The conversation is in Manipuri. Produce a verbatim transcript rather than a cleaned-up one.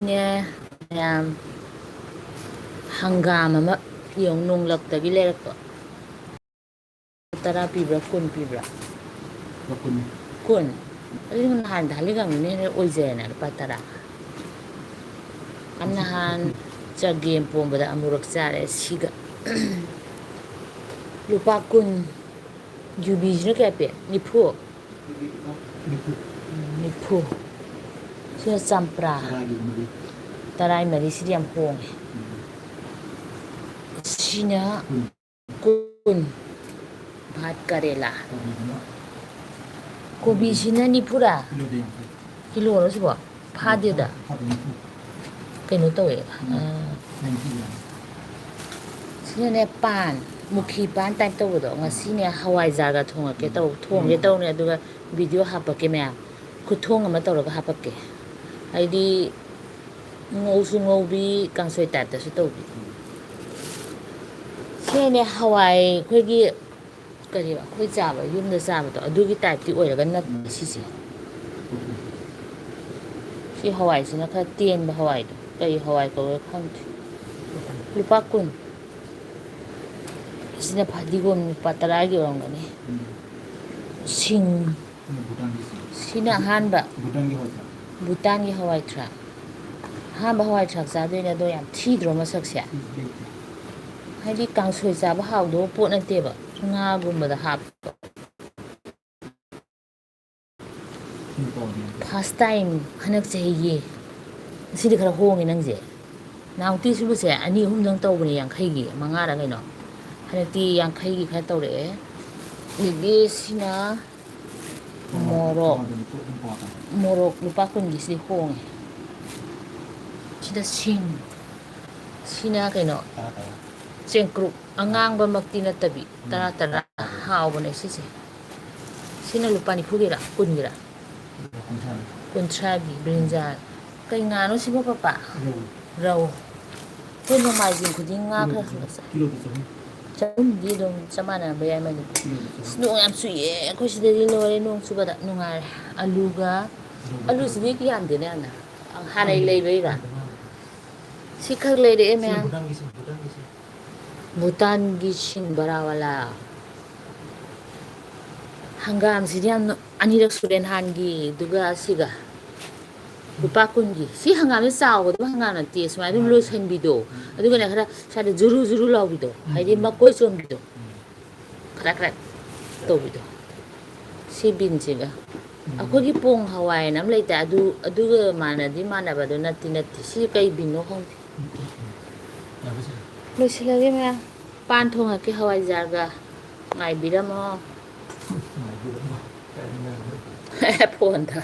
ꯅꯦ, ꯃꯌꯥꯝ, ꯍꯪꯒꯥꯝ ꯑꯃ ꯌꯦꯡꯉꯨ, ꯅꯣꯡꯂꯛꯇꯒꯤ ꯂꯩꯔꯛꯄ꯫ ꯇꯔꯥ ꯄꯤꯕ꯭ꯔꯥ, ꯀꯨꯟ ꯄꯤꯕ꯭ꯔꯥ? ꯂꯨꯄꯥ ꯀꯨꯟ꯫ ꯀꯨꯟ? ꯑꯗꯨꯗꯤ ꯅꯍꯥꯟ ꯙꯥꯂꯤꯒ꯭ꯔꯥꯝꯗꯨꯅ ꯍꯦꯟꯅ ꯑꯣꯏꯖꯔꯦꯅ, ꯂꯨꯄꯥ ꯇꯔꯥ꯫ ꯑ, ꯅꯍꯥꯟ ꯆꯒꯦꯝ ꯄꯣꯝꯕꯗ ꯑꯃꯨꯔꯛ ꯆꯥꯔꯦ ꯁꯤꯒ꯫ ꯂꯨꯄꯥ ꯀꯨꯟ꯫ ꯌꯨꯕꯤꯁꯤꯅ ꯀꯌꯥ ꯄꯤ? ꯅꯤꯐꯨ? ꯅꯤꯐꯨ꯫ ꯎꯝ, ꯅꯤꯐꯨ꯫ ꯁꯤꯅ ꯆꯝꯄ꯭ꯔꯥ꯫ ꯇꯔꯥꯒꯤ ꯃꯔꯤ꯫ ꯇꯔꯥꯒꯤ ꯃꯔꯤꯁꯤꯗꯤ ꯌꯥꯝ ꯍꯣꯡꯉꯦ꯫ ꯎꯝ꯫ ꯁꯤꯅ ꯀꯨꯟ꯫ ꯀꯨꯟ꯫ ꯚꯥꯠ ꯀꯔꯦꯂꯥ꯫ ꯀꯣꯕꯤꯁꯤꯅ? ꯀꯣꯕꯤꯁꯤꯅ ꯅꯤꯐꯨꯔꯥ? ꯀꯤꯂꯣꯗ ꯌꯥꯡꯈꯩ꯫ ꯀꯤꯂꯣꯔꯣ ꯁꯤꯕꯣ? ꯐꯥꯗꯦꯗ꯫ ꯐꯥꯗꯦ, ꯅꯤꯐꯨ꯫ ꯀꯩꯅꯣ ꯇꯧꯋꯦ, ꯎꯝ꯫ ꯑ, ꯅꯥꯏꯟꯇꯤ ꯒ꯭ꯔꯥꯝ꯫ ꯁꯤꯅꯅꯦ ꯄꯥꯟ, ꯃꯨꯈꯤ ꯄꯥꯟ type ꯇꯧꯕꯗꯣ꯫ ꯉꯁꯤꯅꯦ ꯍꯋꯥꯏꯖꯥꯔꯒ ꯊꯣꯡꯉꯛꯀꯦ ꯇꯧ-, ꯊꯣꯡꯒꯦ ꯇꯧꯅꯦ, ꯑꯗꯨꯒ video ꯍꯥꯞꯄꯛꯀꯦ ꯃꯌꯥꯝ꯫ ꯈꯨꯊꯣꯡ ꯑꯃ ꯇꯧꯔꯒ ꯍꯥꯞꯄꯛꯀꯦ꯫ ꯍꯥꯏꯗꯤ ꯉꯧꯁꯨ ꯉꯧꯕꯤ, ꯀꯥꯡꯁꯣꯏ type ꯇꯁꯨ ꯇꯧꯕꯤ꯫ ꯁꯤꯅꯦ ꯍꯋꯥꯏ ꯑꯩꯈꯣꯏꯒꯤ ꯀꯔꯤꯕ, ꯑꯩꯈꯣꯏ ꯆꯥꯕ, ꯌꯨꯝꯗ ꯆꯥꯕꯗꯣ, ꯑꯗꯨꯒꯤ type ꯇꯤ ꯑꯣꯏꯔꯒ ꯅꯠꯇꯦ ꯁꯤꯁꯦ꯫ ꯁꯤ ꯍꯋꯥꯏꯁꯤꯅ ꯈꯔ ꯇꯦꯟꯕ ꯍꯋꯥꯏꯗꯣ, ꯀꯔꯤ ꯍꯋꯥꯏ ꯀꯧꯋꯦ ꯈꯪꯗꯦ꯫ ꯂꯨꯄꯥ ꯀꯨꯟ꯫ ꯁꯤꯅ ꯐꯗꯤꯒꯣꯝ, ꯂꯨꯄꯥ ꯇꯔꯥꯒꯤ ꯑꯣꯏꯔꯝꯒꯅꯤ꯫ ꯁꯤꯡ꯫ ꯁꯤꯅ ꯑꯍꯥꯟꯕ꯫ ꯚꯨꯇꯥꯟꯒꯤ ꯍꯋꯥꯏ ꯊ꯭ꯔꯥꯛ꯫ ꯚꯨꯇꯥꯟꯒꯤ ꯍꯋꯥꯏ ꯊ꯭ꯔꯥꯛ꯫ ꯑꯍꯥꯟꯕ ꯍꯋꯥꯏ ꯊ꯭ꯔꯥꯛ ꯆꯥꯗꯣꯏꯅꯦ, ꯑꯗꯣ ꯌꯥꯝ ꯊꯤꯗ꯭ꯔꯣ ꯃꯁꯛꯁꯦ? ꯍꯥꯏꯗꯤ ꯀꯥꯡꯁꯣꯏ ꯆꯥꯕ ꯍꯥꯎꯗꯧꯕ ꯄꯣꯠ ꯅꯠꯇꯦꯕ, ꯉꯥꯒꯨꯝꯕꯗ ꯍꯥꯞꯄ꯫ First time ꯍꯟꯗꯛ ꯆꯍꯤꯒꯤ꯫ ꯉꯁꯤꯗꯤ ꯈꯔ ꯍꯣꯡꯉꯦ ꯅꯪꯁꯦ꯫ ꯅꯍꯥꯟꯃꯨꯛꯇꯤ ꯁꯤꯒꯨꯝꯕꯁꯦ ꯑꯅꯤ ꯑꯍꯨꯝꯗꯪ ꯇꯧꯕꯅꯦ, ꯌꯥꯡꯈꯩꯒꯤ ꯃꯉꯥꯔ ꯀꯩꯅꯣ꯫ ꯍꯟꯗꯛꯇꯤ ꯌꯥꯡꯈꯩꯒꯤ ꯈꯔ ꯇꯧꯔꯛꯑꯦ꯫ ꯑꯗꯒꯤ ꯁꯤꯅ ꯃꯣꯔꯣꯛ꯫ ꯃꯣꯔꯣꯛ ꯂꯨꯄꯥ ꯀꯨꯟꯒꯤꯁꯤꯗꯤ ꯍꯣꯡꯉꯦ꯫ ꯁꯤꯗ ꯁꯤꯡ꯫ ꯁꯤꯅ ꯀꯩꯅꯣ? ꯇꯔꯥ ꯇꯔꯥ꯫ ꯆꯦꯡꯀ꯭ꯔꯨꯞ ꯑꯉꯥꯡꯕꯃꯛꯇꯤ ꯅꯠꯇꯕꯤ, ꯎꯝ꯫ ꯇꯔꯥ ꯇꯔꯥ꯫ ꯍꯥꯎꯕꯅꯦ ꯁꯤꯁꯦ꯫ ꯁꯤꯅ ꯂꯨꯄꯥ ꯅꯤꯐꯨꯒꯤꯔꯥ? ꯀꯨꯟꯒꯤꯔꯥ? ꯀꯨꯟꯊ꯭ꯔꯥ꯫ ꯀꯨꯟꯊ꯭ꯔꯥꯒꯤ ꯕ꯭ꯔꯤꯟꯖꯥꯜ꯫ ꯀꯩ ꯉꯥꯅꯣ ꯁꯤꯕꯣ, ꯄꯄꯥ? ꯔꯧ꯫ ꯔꯧ꯫ ꯑꯩꯈꯣꯏ ꯅꯣꯡꯃꯥꯏꯖꯤꯡ ꯈꯨꯗꯤꯡ ꯉꯥ ꯈꯔ ꯈꯔ ꯆꯥ-, ꯀꯤꯂꯣꯗ ꯆꯍꯨꯝ꯫ ꯆꯍꯨꯝꯗꯤ ꯑꯗꯨꯝ ꯆꯞ ꯃꯥꯟꯅꯕ ꯌꯥꯏ ꯃꯅꯤꯄꯨꯔ꯫ ꯀꯤꯂꯣꯗ ꯆꯍꯨꯝ꯫ ꯑꯁ, ꯅꯣꯡ ꯌꯥꯝ ꯆꯨꯏꯌꯦ ꯑꯩꯈꯣꯏ ꯁꯤꯗꯗꯤ, ꯂꯣꯏꯔꯦ ꯅꯣꯡ ꯆꯨꯕꯗ꯫ ꯅꯨꯡꯉꯥꯏꯔꯦ꯫ ꯑꯂꯨꯒ, ꯀꯤꯂꯣꯗ ꯑꯂꯨꯁꯤꯗꯤ ꯆꯍꯨꯝ꯫ ꯌꯥꯝꯗꯦꯅꯦ ꯌꯥꯝꯅ꯫ ꯍꯥꯟꯅꯩ ꯂꯩꯕꯩꯔꯥ? ꯁꯤ ꯈꯛ ꯂꯩꯔꯛꯑꯦ ꯃꯌꯥꯝ꯫ ꯚꯨꯇꯥꯟꯒꯤ ꯁꯤꯡ, ꯚꯨꯇꯥꯟꯒꯤ ꯁꯤꯡ꯫ ꯚꯨꯇꯥꯟꯒꯤ ꯁꯤꯡ ꯕꯔꯥꯋꯥꯂꯥ꯫ ꯍꯪꯒꯥꯝꯁꯤꯗꯤ ꯌꯥꯝꯅ ꯑꯅꯤꯔꯛ ꯁꯨꯔꯦ, ꯅꯍꯥꯟꯒꯤꯗꯨꯒ ꯑꯁꯤꯒ꯫ ꯂꯨꯄꯥ ꯀꯨꯟꯒꯤ꯫ ꯁꯤ ꯍꯪꯒꯥꯝꯁꯦ ꯆꯥꯎꯒꯗꯕ ꯍꯪꯒꯥꯝ ꯅꯠꯇꯦ, ꯁꯨꯃꯥꯏꯅ ꯑꯗꯨꯝ ꯂꯣꯏꯁꯤꯟꯕꯤꯗꯣ꯫ ꯑꯗꯨꯒꯅꯦ ꯈꯔ ꯁ꯭ꯋꯥꯏꯗ ꯖꯨꯔꯨ ꯖꯨꯔꯨ ꯂꯥꯎꯕꯤꯗꯣ, ꯍꯥꯏꯗꯤ ꯃꯀꯣꯏ ꯆꯣꯟꯕꯤꯗꯣ꯫ ꯈꯔ ꯈꯔ ꯇꯧꯕꯤꯗꯣ꯫ ꯁꯤ ꯕꯤꯟꯁꯤꯒ꯫ ꯑꯩꯈꯣꯏꯒꯤ ꯄꯣꯡ ꯍꯋꯥꯏꯅ ꯑꯃ ꯂꯩꯇꯥꯏ, ꯑꯗꯨ, ꯑꯗꯨꯒ ꯃꯥꯟꯅꯗꯤ ꯃꯥꯟꯅꯕ, ꯑꯗꯨ ꯅꯠꯇꯤ ꯅꯠꯇꯦ꯫ ꯁꯤ ꯀꯩ ꯕꯤꯟꯅꯣ ꯈꯪꯗꯦ꯫ ꯂꯣꯏꯁꯤꯜꯂꯒꯦ ꯃꯌꯥꯝ꯫ ꯄꯥꯟ ꯊꯣꯡꯉꯛꯀꯦ ꯍꯋꯥꯏꯖꯥꯔꯒ꯫ ꯉꯥꯏꯕꯤꯔꯝꯃꯣ꯫ ꯐꯣꯟꯗ꯫